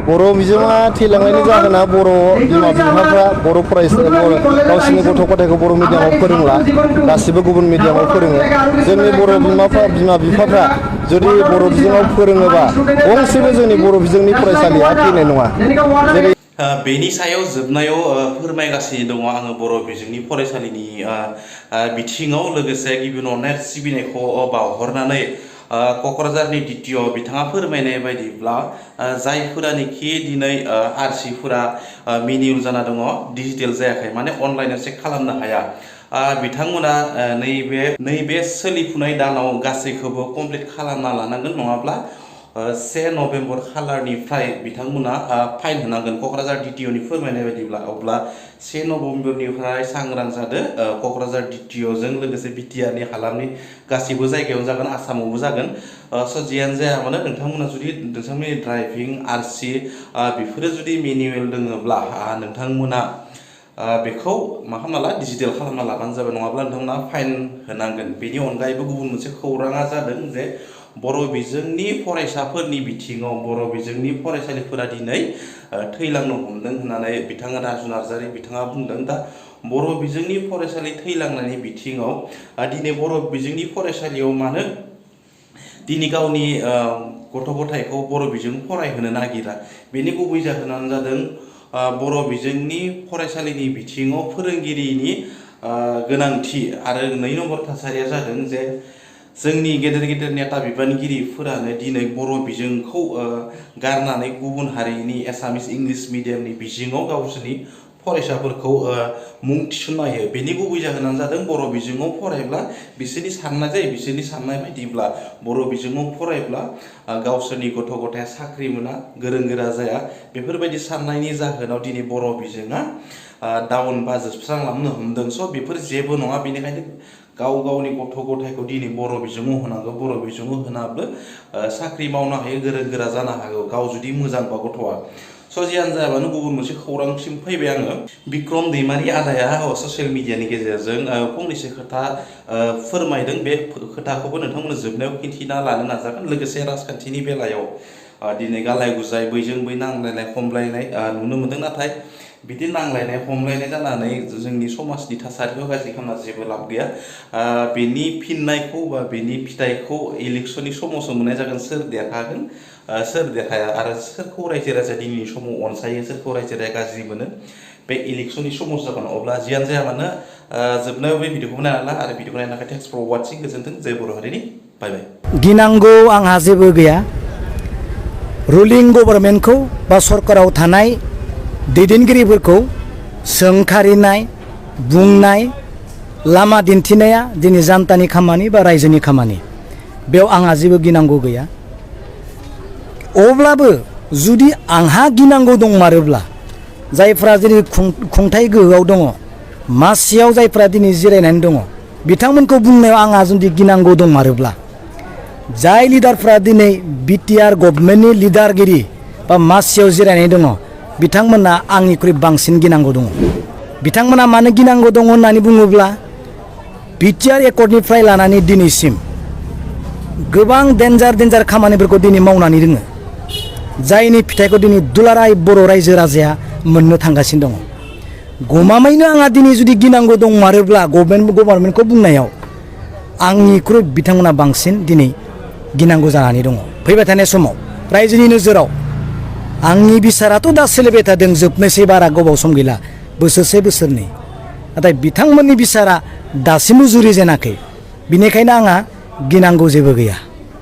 बर' बिजोङा थैलांनायनि जाहोना बर' बिमा बिफाफ्रा बर' गावसिनि गथ' गथायखौ बर' मिडियामाव फोरोंला गासिबो गुबुन मिडियामाव फोरोङो जोंनि बर' बिमा बिफाफ्रा जुदि बर' बिजोङाव फोरोङोबा गंसेबो जोंनि बर' बिजोंनि फरायसालिया थैनाय नङा जेरै बेनि सायाव जोबनायाव फोरमायगासिनो दङ आङो बर' बिजोंनि फरायसालिनि बिथिङाव लोगोसे गिबियाव अननाय सिबिनायखौ बावहरनानै क'क्राझारनि DTO बिथाङा फोरमायनाय बायदिब्ला जायफोरानोखि दिनै आरसिफोरा मेनिउल जाना दङ डिजिटेल जायाखै माने अनलाइनाव चेक खालामनो हाया बिथांमोना नैबे सोलिफुनाय दानाव गासैखौबो कमप्लिट खालामना लानांगोन नङाब्ला 1 नभेम्बर खालारनिफ्राय बिथांमोना फाइन होनांगोन क'क्राझार DTOनि फोरमायनाय बायदिब्ला अब्ला 1 नभेम्बरनिफ्राय सांग्रां जादो क'क्राझार DTOजों लोगोसे बिटिआरनि हालामनि गासैबो जायगायाव जागोन आसामावबो जागोन जियानो जाया मानो नोंथांमोना जुदि नोंथांमोननि ड्राइभिं आरसि बेफोरो जुदि मेनुवेल दङब्ला नोंथांमोना बेखौ मा खालामना ला डिजिटेल खालामना लाबानो जाबाय नङाब्ला नोंथांमोना फाइन होनांगोन बेनि अनगायैबो गुबुन मोनसे खौराङा जादों जे बर' बिजोंनि फरायसाफोरनि बिथिङाव बर' बिजोंनि फरायसालिफोरा दिनै थैलांनो हमदों होननानै बिथाङा राजु नार्जारि बिथाङा बुंदों दा बर' बिजोंनि फरायसालि थैलांनायनि बिथिङाव दिनै बर' बिजोंनि फरायसालियाव मानो दिनै गावनि गथ' गथायखौ बर' बिजों फरायहोनो नागिरा बेनि गुबै जाहोनानो जादों बर' बिजोंनि फरायसालिनि बिथिङाव फोरोंगिरिनि गोनांथि आरो 2 नम्बर थासारिया जादों जे जोंनि गेदेर गेदेर नेता बिबानगिरिफोरानो दिनै बर' बिजोंखौ गारनानै गुबुन हारिनि एसामिस इंलिश मिडियामनि बिजोङाव गावसोरनि फरायसाफोरखौ मुं थिसनना होयो बेनि गुबै जाहोनानो जादों बर' बिजोङाव फरायब्ला बिसोरनि साननाय बायदिब्ला बर' बिजोङाव फरायब्ला गावसोरनि गथ' गथाया साख्रि मोना गोरों गोरा जाया बेफोरबायदि साननायनि जाहोनाव दिनै बर' बिजोङा डाउन बा जोबस्रांलांनो हमदों स' बेफोर जेबो नङा बेनिखायनो गावनि गथ' गथायखौ दिनै बर' बिजोङाव होनांगौ बर' बिजोङाव होनाब्ला साख्रि मावनो हायो गोरों गोरा जानो हागौ गाव जुदि मोजांबा गथ'आ स' जियानो जायाबानो गुबुन मोनसे खौरांसिम फैबाय आङो बिक्रम दैमारि आदाया ससियेल मिडियानि गेजेरजों फंनैसो खोथा फोरमायदों बे खोथाखौबो नोंथांमोननो जोबनायाव खिन्थिना लानो नाजागोन लोगोसे राजखान्थिनि बेलायाव दिनै गालाय गुजाय बैजों बै नांलायनाय खमलायनाय नुनो मोनदों नाथाय बिदि नांलायनाय खमलायनाय जानानै जोंनि समाजनि थासारिखौ गाज्रि खालामना जेबो लाब गैया बेनि फिननायखौ बा बेनि फिथाइखौ इलेक्सननि समावसो मोननाय जागोन सोर देरहागोन सोर देरहाया आरो सोरखौ रायजो राजाया दिनैनि समाव अनसायो सोरखौ रायजो राजाया गाज्रि मोनो बे इलेक्सननि समावसो जागोन अब्ला जियानो जाया मानो जोबनायाव बे भिडिअखौ नायना ला आरो भिडिअखौ नायनो थाखाय थेंक्स फर वाचिं गोजोन्थों जय बर' हारिनि बाय बाय गिनांगौ आंहा जेबो गैया रुलिं गभर्नमेन्टखौ बा सरकाराव थानाय दैदेनगिरिफोरखौ सोंखारिनाय बुंनाय लामा दिन्थिनाया दिनै जानतानि खामानि बा रायजोनि खामानि बेयाव आंहा जेबो गिनांगौ गैया अब्लाबो जुदि आंहा गिनांगौ दंमारोब्ला जायफ्रा दिनै खुंथाय गोहोआव दङ मासियाव जायफ्रा दिनै जिरायनानै दङ बिथांमोनखौ बुंनायाव आंहा जुदि गिनांगौ दंमारोब्ला जाय लिडारफ्रा दिनै बिटिआर गभर्नमेन्टनि लिडारगिरि बा मासियाव जिरायनानै दङ बिथांमोना आंनिख्रुइ बांसिन गिनांगौ दङ बिथांमोना मानो गिनांगौ दङ होननानै बुङोब्ला बिटिआर एकर्डनिफ्राय लानानै दिनैसिम गोबां डेन्जार खामानिफोरखौ दिनै मावनानै दोङो जायनि फिथाइखौ दिनै दुलाराय बर' रायजो राजाया मोननो थांगासिनो दङ गमामायैनो आंहा दिनै जुदि गिनांगौ दंमारोब्ला गभर्नमेन्टखौ बुंनायाव आंनिख्रुइ बिथांमोना बांसिन दिनै गिनांगौ जानानै दङ फैबाय थानाय समाव रायजोनि नोजोराव आंनि बिसाराथ' दा सोलिबाय थादों जोबनोसै बारा गोबाव सम गैला बोसोरसे बोसोरनै नाथाय बिथांमोननि बिसारा दासिमबो जुरिजेनाखै बिनिखायनो आंहा गिनांगौ जेबो गैया।